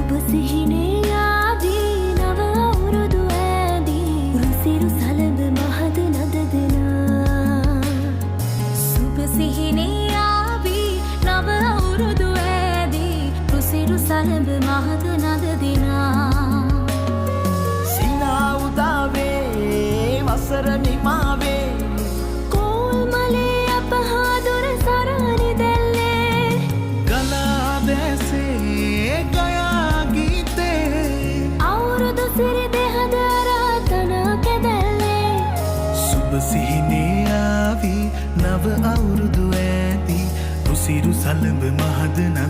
සුබ සිහිනේ ආවී නව අවුරුදු ඈදී රුසිරු සලඹ මහද නද දෙනා. සුබ සිහිනේ ආවී නව අවුරුදු ඈදී රුසිරු සලඹ මහද නද දිනා. සිනා උදාවේ වසර නිමාවේ. කෝල් මලේ අප හා දුර සරානි දැල්ලේ. ගලා දැසේ ගයා ගීතේ. අවුරුදු සිරි දෙහද අරාතනා කැදැල්ලේ. සුබ සිහිනේ ආවී නව අවුරුදු ඈදී රුසිරු සලඹ මහද නද